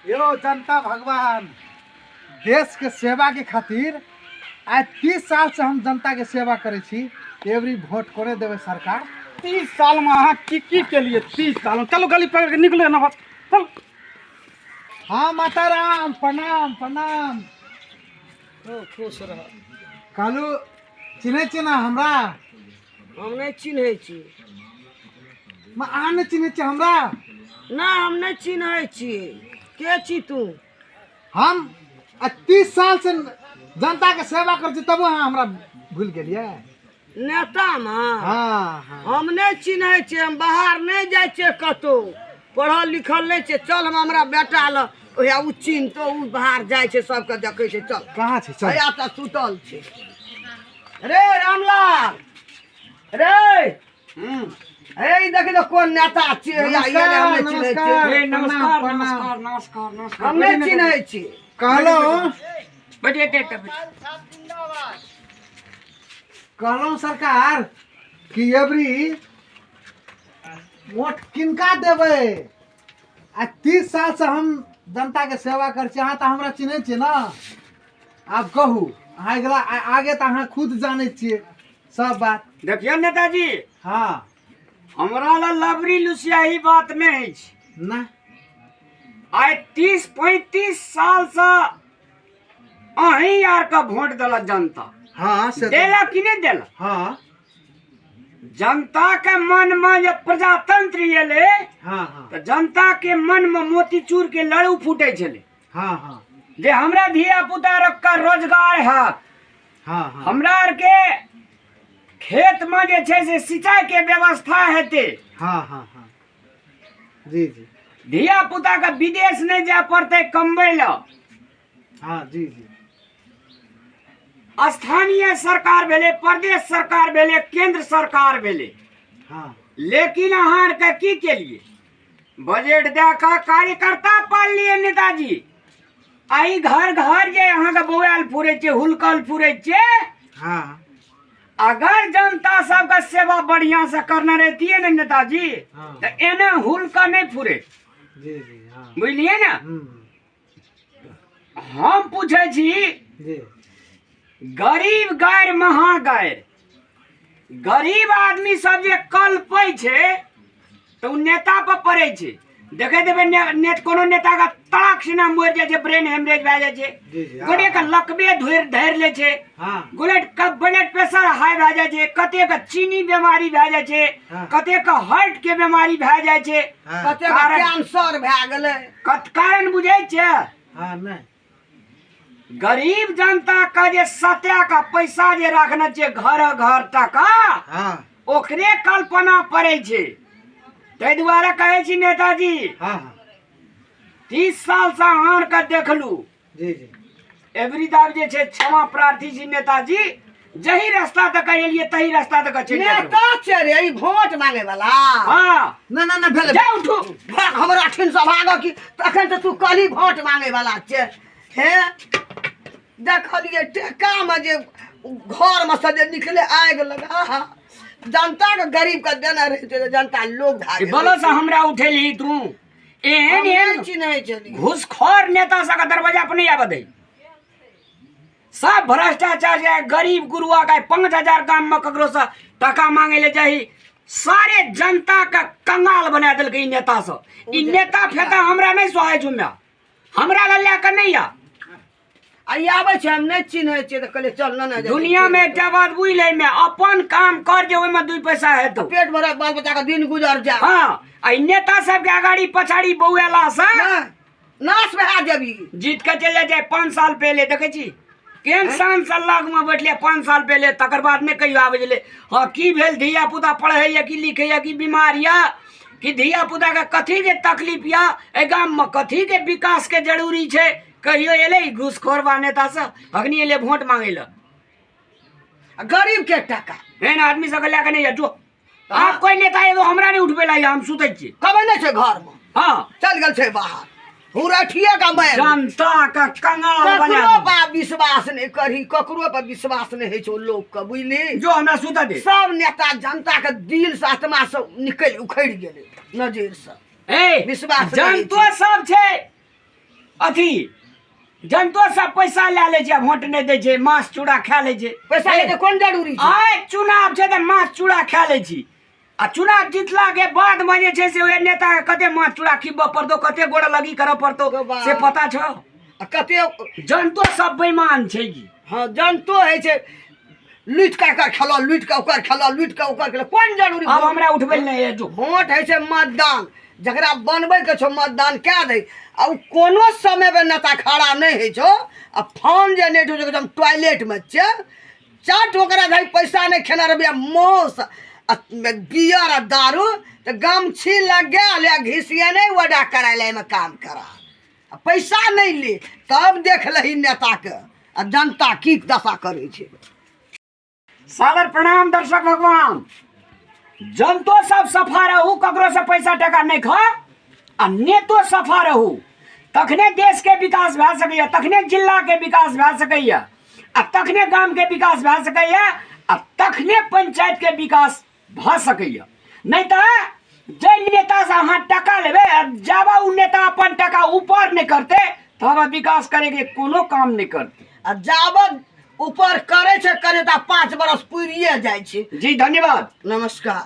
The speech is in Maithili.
यो जनता भगवान, देश के सेवा के खातिर आइ 30 साल से हम जनता के सेवा करै छी। एवरी वोट कोने देबै सरकार? 30 साल में अहाँ की की केलिए 30 साल में? चलू गली पकड़ के निकलू ना, बस चल। हाँ माता राम, प्रणाम प्रणाम। खूब खुश रह। कहलू चिन्है छियै ना हमरा? हम नहि चिन्है छी। अहाँ नहि चिन्है छियै हमरा? ना, हम नहि चिन्है छी। के छी तू? हम आ 30 साल से जनता के सेवा करै छी, तबो अहाँ हमरा भूलि गेलियै? नेता मे? हाँ हाँ। हम नहि चिन्है छियै। हम बाहर नहि जाइ छियै कतहु, पढ़ल लिखल नहि छियै। चल, हम हमरा बेटा लग, ओएह ओ चिन्हतो, ओ बाहर जाइ छै, सबके देखै छै। चल। कहाँ छै? चल। हैया तऽ सुतल छै। रे रामलाल रे, हे ई देखी तऽ कोन नेता छियै। हैया, ई एलै, हम नहि चिन्है छियै। नमस्कार। ए, नमस्कार। प्रणाम। नमस्कार नमस्कार नमस्कार। हम नहि चिन्है छियै। कहलहुँ बैठिए बैठिए बैठिए। कहलहुँ सरकार कि एबरी वोट किनका देबै? आ 30 साल से हम जनता के सेवा करै छी, अहाँ तऽ हमरा चिन्है छियै ने। आब कहू अहाँ, अगिला आगे तऽ अहाँ खुद जानै छियै सब बात। देखियौ नेताजी। हाँ। हमरा लग लबरी लुसियाही बात नहि अछि। ना। आइ 30-35 सालसँ अहीं आरके वोट देलक जनता। हाँ से तऽ- देलक कि नहि देलक? हाँ। जनता के मन में जब प्रजातंत्र एलै हाँ हाँ तऽ जनता के मन में मोतीचूर के लड़ू फूटे छलै हाँ हाँ जे हमरा धिया पुता के रोजगार हैत, हाँ हाँ हमरा आरके खेत में जे छै से सिंचाई के व्यवस्था हेतै, हाँ हाँ हाँ जी जी धिया पुता के विदेश नहि जाय पड़तै कमबै लए। हाँ जी जी स्थानीय सरकार भेलै, प्रदेश सरकार भेलै, केंद्र सरकार भेलै, लेकिन अहाँ आरके की केलिए? बजट दए कऽ कार्यकर्ता पाललियै नेताजी। आ ई घर घर जे अहाँके बौआयल फुरै छै, हुलकल फुरै छै, अगर जनता सबके सेवा बढ़िया से करने रहतियै ने नेताजी, तऽ एना हुलका नहि फुरे। जी जी हाँ बुझलियै ने? हम पूछै छी, गरीब गारि महागारि, गरीब आदमी सब जे कलपै छै तऽ ओ नेता पर पड़ै छै। देखै देबै ने, कोनो नेता के तड़ाक सिना मरि जाइ छै, ब्रेन हेमरेज भए जाइ छै, जी जी गोटे के लकबे धरि धरि लै छै, गोटे के ब्लड प्रेशर हाई भए जाइ छै, कते के चीनी बीमारी भए जाइ छै, कते के हार्ट के बीमारी भए जाइ छै। कतेक कैंसर भए गेलै। कत कारण बुझै छै? हाँ, नहि। गरीब जनता के जे सत्या का पैसा जे रखने छै घर घर टका, ओकरे कल्पना पड़ै छै। ताहि दुआरे कहै छी नेताजी, हाँ हाँ 30 साल से अहाँ के देखलू। जी जी एवरी दाब जे छै क्षमा प्रार्थी छी नेताजी, जही रास्ता तक एलियै तही रास्ता तक चलि जायब। नेता छै रे ई वोट मांगे वाला? हाँ। ना ना ना भेलै। जाउ उठू। भाग हमरा ठिन से, भाग की तखन तऽ तू कहली वोट मांगे वाला छै। हे देखलिए टेका में जे घर में से जे निकले आगि लगा, जनता के गरीब के देने रहे छै, जनता लोग भए गेलै। बोलो से हमरा उठेली तू एहन हम एहन नहि चिन्है छलियै। घूसखोर नेता सबके दरवाजा पर नहीं आबऽ दै। सब भ्रष्टाचार छै। गरीब गुरुआ के 5000 गाम में ककरो से टका मांगे ले जाही, सारे जनता के कंगाल बना देलकै ई नेता सब। ई नेता फेता हमरा नहीं सोहाय छौ म्या, हमरा लए लए कऽ नहीं आ। आ ई आबै छै, हम नहि चिन्है छियै तऽ कहलियै चल ने ने। दुनिया में एकटा बात बुझि ले मे, अपन काम कर जे ओहिमे 2 पैसा हेतौ, पेट भरक बाल बच्चा के दिन गुजर जाए। हाँ, आ ई नेता सबके अगाड़ी पछाड़ी बौएला से नहि, नाश भए जेबी। जीत के चलि जाइ छै। 5 साल पहिले देखै छी केहन शान से लगमे बैठले 5 साल पहिले, तकर बाद नहि कहियो आबै छलै। हँ, की भेल? धिया पुता पढ़ैया कि लिखैया कि बीमार यऽ कि धिया पुताके कथीके तकलीफ यऽ, एहि गाममे कथीके विकासके जरूरी छै, कहियो एलै ई घूसखोरबा नेता सब? अखनी एलै वोट मांगै लए। आ गरीब के टका। एहन आदमी सबके लए कऽ नहि जो। आब कोई नेता एगो हमरा नहि उठबै लए, हम सुतै छी। कबै नहि छै घरमे। चल गेल छै बाहर हुरठिए का मारि। जनता के कंगाल बना ककरो पर विश्वास नहि करही, ककरो पर विश्वास नहि होइ छै लोक के, बुझली? जो, हमरा सुतऽ दे। सब नेता जनता के दिल से आत्मा से निकलि उखड़ि गेलै नजर से। ए विश्वास नहि होइ जनतो सब छै। अथी जनतो सब पैसा लए लै छै आ वोट नहि दै छै, माछ चूड़ा खा लै छै। पैसा के कोन जरूरी छै? आइ चुनाव छै तऽ माछ चूड़ा खा लै छी, आ चुनाव जीतला के बाद में जे छै से ओहि नेता के कते माछ चूड़ा खिबऽ पड़तौ, कते गोड़ लगी करऽ पड़तौ, से पता छौ? आ कते जनतो सब बेईमान छै की। हँ, जनतो होइ छै लूटि कऽ एकर खेलऽ, लूटि कऽ ओकर खेलऽ, लूटि कऽ ओकर खेलऽ, कोन जरूरी? आब हमरा उठबै लए नहि जो। वोट होइ छै मतदान, जकरा बनबैके छौ मतदान कए दै, आ ओ कोनो समयपर नेता खड़ा नहि होइ छौ, आ फोन जे नहि छौ, एकदम टॉयलेटमे छै चट, ओकरा धरि पैसा नहि खेना रहबै, आ मांस आ बियर आ दारू तऽ गमछी लगा ले घिसियने ओडा कराय ले, एहिमे काम करा आ पैसा नहि ले, तब देख लही नेताके आ जनता की दशा करै छै। सादर प्रणाम दर्शक भगवान। जनतो सब सफा रहू, ककरो से पैसा टका नहीं खा, आ नेतो सफा रहू, तखने देश के विकास भए सकैया, तखने जिला के विकास भए सकैया, आ तखने गाम के विकास भए सकैया, आ तखने पंचायत के विकास भए सकैया। नहीं तऽ जाहि नेता से अहाँ टका लेबै, आ जाबा ओ नेता अपन टका ऊपर नहीं करते तब विकास करे के कोनो काम नहीं करते। आ जाबत ऊपर करै छै करै तऽ 5 बरस पुरिए जाइ छै। जी धन्यवाद, नमस्कार।